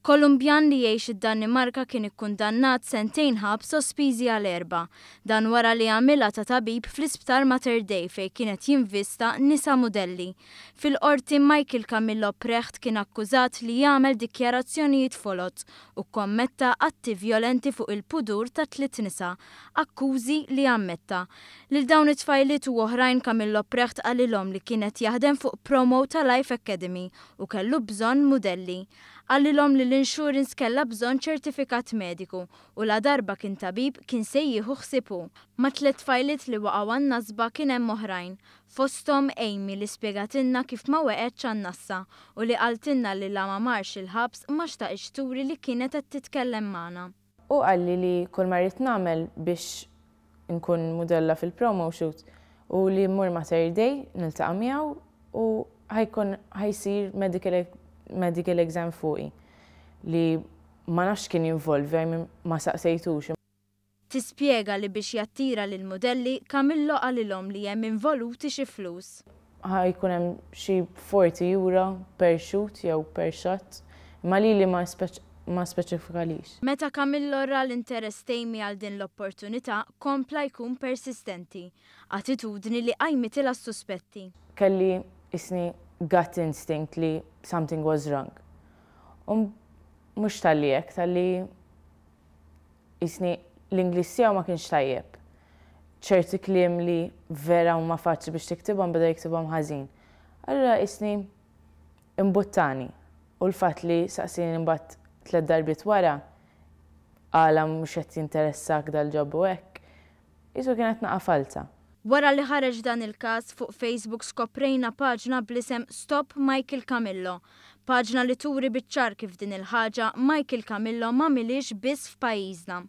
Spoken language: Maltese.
Kolumbjan li jgħix id-Danimarka kien ikkundannat sentejn ħabs sospiżi għal erba'. Dan wara li għamilha ta' tabib fl-Isptar Mater Dei fejn kien qed jinvista nisa mudelli. Fil-Qorti, Michael Camillo Precht kien akkużat li għamel dikjarazzjonijiet foloz u kkommetta atti vjolenti fuq il-pudur ta' tliet nisa, akkużi li ammetta. Lil dawn it-tfajliet u oħrajn Camillo Precht qalilhom li kien qed jaħdem fuq promo ta' Life Academy u kellu bżonn mudelli. Qalilhom li l-insurance kellha bżonn ċertifikat mediku u ladarba kien tabib kien se jieħu ħsieb hu. Mat-tliet tfajliet li waqgħu għan-nasba kien hemm oħrajn, fosthom Amy li spjegatilna kif ma weqgħetx għan-nassa u li qaltilna li la ma marx il-ħabs ma xtaqitx turi li kienet qed titkellem magħna. Hu qalli li kull ma rrid nagħmel biex nkun mudella fil-promo shoot u li mmur Mater Dei niltaqa' miegħu u ħa jkun ħa jsir medical medical exam fuqi li ma nafx kien jinvolvi, I mean, ma saqsejtux. Tispjega li biex jattira lill-mudelli, Camillo qalilhom li hemm involuti xi flus. Ħa jkun hemm xi €40 per shoot jew per shot, imma lili ma ma speċifikalix. Meta Camillo ra l-interess t'Amy għal din l-opportunità, kompla jkun persistenti. Attitudni li qajmitilha s-suspetti. Kelli isni gut instinct li something was wrong. U mhux talli hekk, talli isni l-Ingliż tiegħu ma kienx tajjeb. Ċerti kliem li vera huma faċli biex tiktibhom beda jiktibhom ħażin. Allura isni imbuttani u l-fatt li saqsini mbagħad tliet darbiet wara għala mhux qed jinteressak dal-job u hekk, qisu kienet naqa' falza. Wara li ħareġ dan il-każ, fuq Facebook skoprejna paġna bl-isem Stop Michael Camillo. Paġna li turi biċ-ċar kif din il-ħaġa Michael Camillo m'għamilhiex biss f'pajjiżna.